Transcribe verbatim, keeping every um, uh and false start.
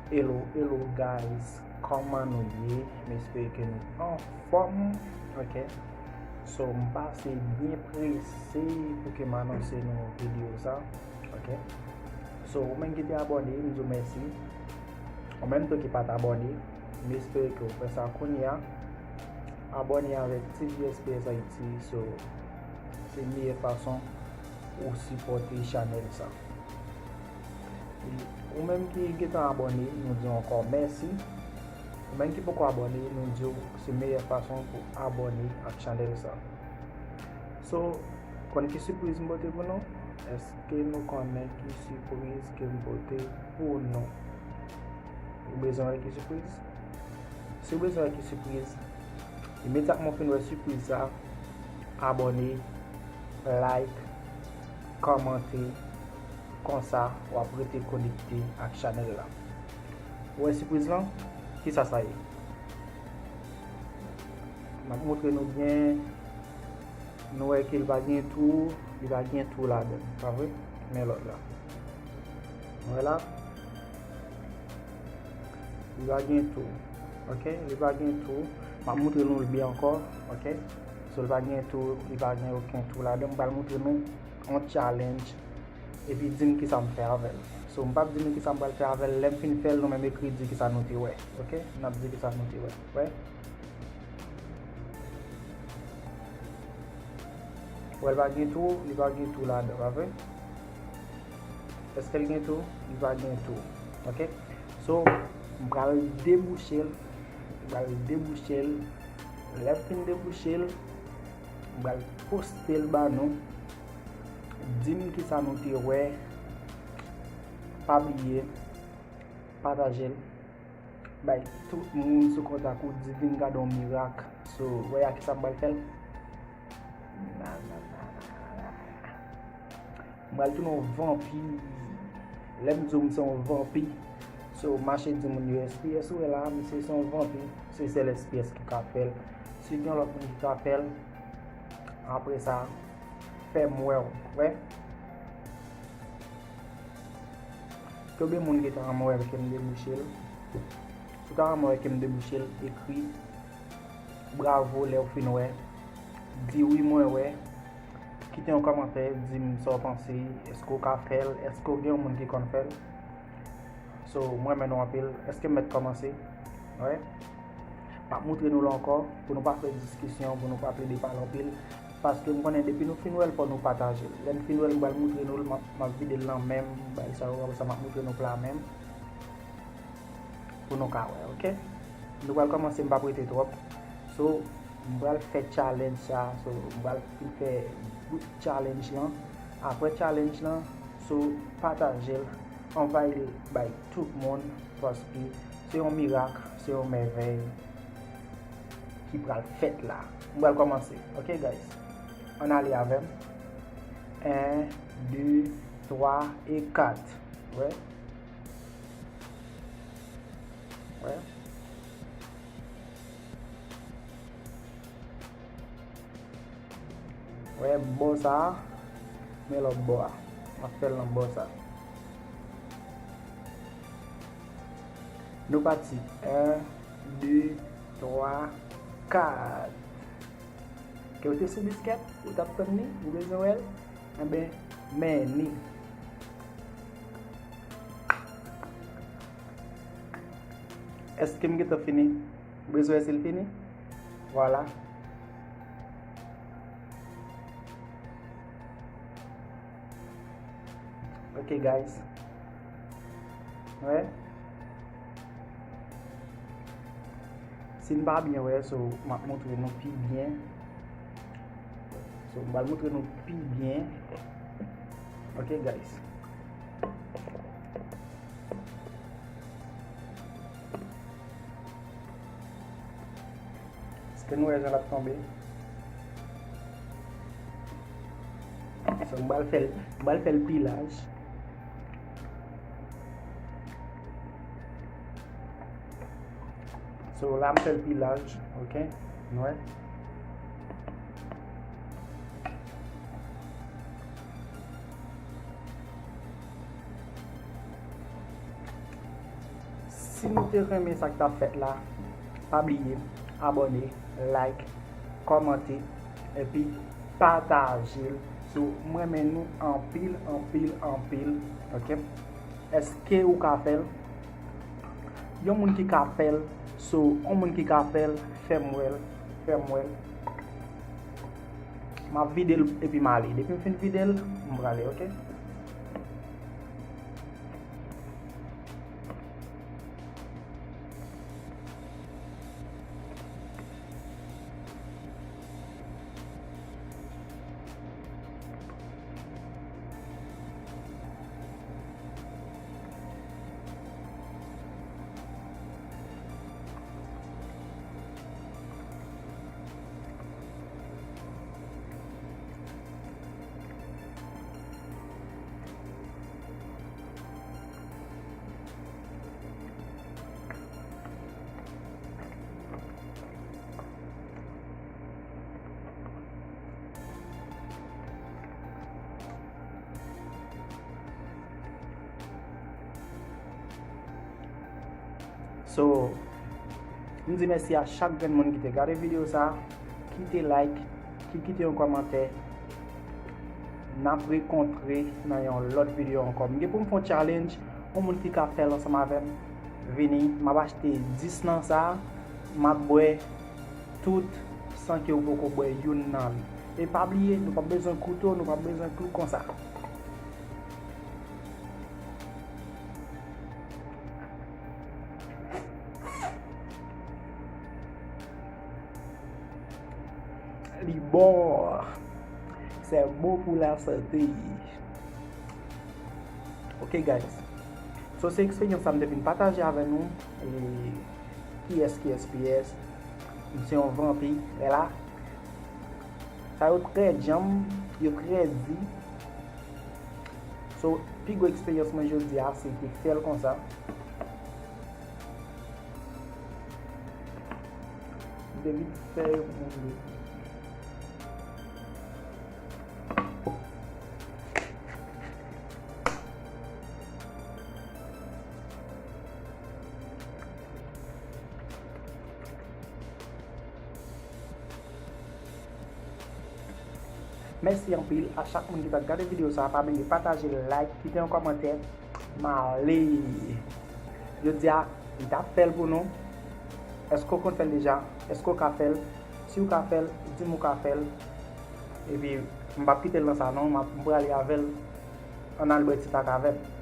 Hello, hello guys, kòman nou ye? M espere ke nou anfòm, ok? So, m pase byen prese pou ke m anonse nou videyo sa, ok? So, ou menm ki te abòne, m di w mèsi. Ou menm tou ki pa t abòne, m espere ke w fè sa kounye a. Abòne avèk T V S P S Haiti, so, se meyè fason ou sipòte chanèl sa. E ou menm ki gentan abòne, nou di w ankò mèsi. Ou menm ki poko abòne, nou di w se meyè fason pou abòne ak chanèl sa. So, konn ki sipriz m pote pou nou? Èske nou konnen ki sipriz ke m pote pou nou? Ou bezwen wè ki sipriz? Si w bezwen wè ki sipriz, imedyatman w fin wè sipriz sa, abòne, like, kòmante, konsa w ap rete konekte ak chanèl la. Ou wè sipriz lan? Kisa sa ye? M ap montre nou byen. Nou wè ke li pa gen tou, li pa gen tou ladan, pa vre? Men lòt la. Nou wè la? Li pa gen tou. Ok? Li pa gen tou. M ap montre nou l byen ankò. Ok? So, li pa gen tou, li pa gen okenn tou ladan. M pral montre nou yon challenge. Epi di m kisa m fè avè l. So, m p ap di nou kisa m pral fè avè l. Lè m fin fè l, nou menm ekri di kisa nou te wè. Ok? N ap di kisa nou te wè. Wè? Wè, l pa gen tou, li pa gen tou ladan, pa vre? Èske l gen tou? Li pa gen tou. Ok? So, m pral debouche l. M pral debouche l. Lè m fin debouche l, m pral poste l ba nou. Di m kisa nou te wè. Pa bliye, pataje l. Bay tout moun sou kontak ou, di vin gade yon mirak. So, wè a kisa m pral fè l. Na, na, na, na, na. M pral tounen yon vanpi. Lè m di w m se yon vanpi, so, mache di moun yo S P S ou wè la, misye se yon vanpi. Se sèl S P S ki ka fè l. Si gen lòt moun ki ka fè l, apre sa, fè m wè w. Wè. Konbyen moun ki ta renmen wè ke m debouche l? Si w ta renmen wè ke m debouche l, ekri bravo lè w fin wè. Di wi, mwen wè. Kite yon kòmantè, di m sa w panse. Èske w ka fè l? Èske w gen yon moun ki konn fè l? So, mwen renmen nou anpil. Èske m mèt kòmanse? Wè. M ap montre nou l ankò, pou nou pa fè diskisyon, pou nou pa plede pale anpil. Paske m konnen depi nou fin wè l, fò nou pataje l. Lè n fin wè l, m pral montre nou l, m ap, m ap vide l nan men m, bagay sa yo, apre sa m ap montre nou pla men m. Pou nou ka wè, ok? Nou pral kòmanse, m p ap rete twòp. So, m pral fè challenge sa, so, m pral fin fè bout challenge lan. Apre challenge lan, so, pataje l, anvayi l bay tout moun, paske se yon mirak, se yon mèvèy ki pral fèt la. M pral kòmanse. Ok, guys? Ann ale avè m. En, de, twa e kat. Wè. Wè. Wè bò sa a, men lòt bò a. M ap fè l nan bò sa a. Nou pati. En, de, twa, kat. Ke w te sou biskèt, ou t ap tann li, ou bezwen wè l? Enben, men ni. Èske m gentan fini? Ou bezwen wè si l fini? Vwala. Ok, guys. Wè. Si n pa byen wè, so, m ap montre nou pi byen. So, m pral montre nou pi byen. Ok, guys. Èske nou wè jan l ap tonbe? So, m pral fè l, m pral fè l pi laj. So, la m fè l pi laj, ok? Nou wè? Si nou te renmen sa k t ap fèt la, pa bliye abòne, like, kòmante, epi pataje l. So, m renmen nou anpil, anpil, anpil. Ok? Èske ou ka fè l? Yon moun ki ka fè l, so, yon moun ki ka fè l, fè m wè l, fè m wè l. M ap vide l epi m ale. Depi m fin vide l, m prale, ok? So, m di mèsi a chak grenn moun ki te gade videyo sa, ki te like, ki kite yon kòmantè. N ap rekontre nan yon lòt videyo ankò. M gen pou m fè yon challenge, yon moun ki ka fè l ansanm avè m, vini, m ap achte dis nan sa, m ap bwè tout san ke w poko bwè youn nan li. E pa bliye, nou p ap bezwen kouto, nou p ap bezwen klou konsa. Li bon. C'est bon pour la santé. Ok, guys. So, se eksperyans sa m te vin pataje avè nou. E kiyès, kiyès, kiyès? M se yon vanpi. Wè la. Sa yo trè djanm, yo trè di. So, pi gwo eksperyans mwen jodi a, se te fè l konsa. M te vin fè yon moun. Mèsi anpil a chak moun ki t ap gade videyo sa a. Pa bliye pataje, like, kite yon kòmantè. M ale. Jodi a, m t ap fè l pou nou. Èske w konn fè l deja? Èske w ka fè l? Si w ka fè l, di m ou ka fè l. Epi, m p ap kite l nan sa non, m ap, m prale avè l. Ann al bwè ti pak avè m.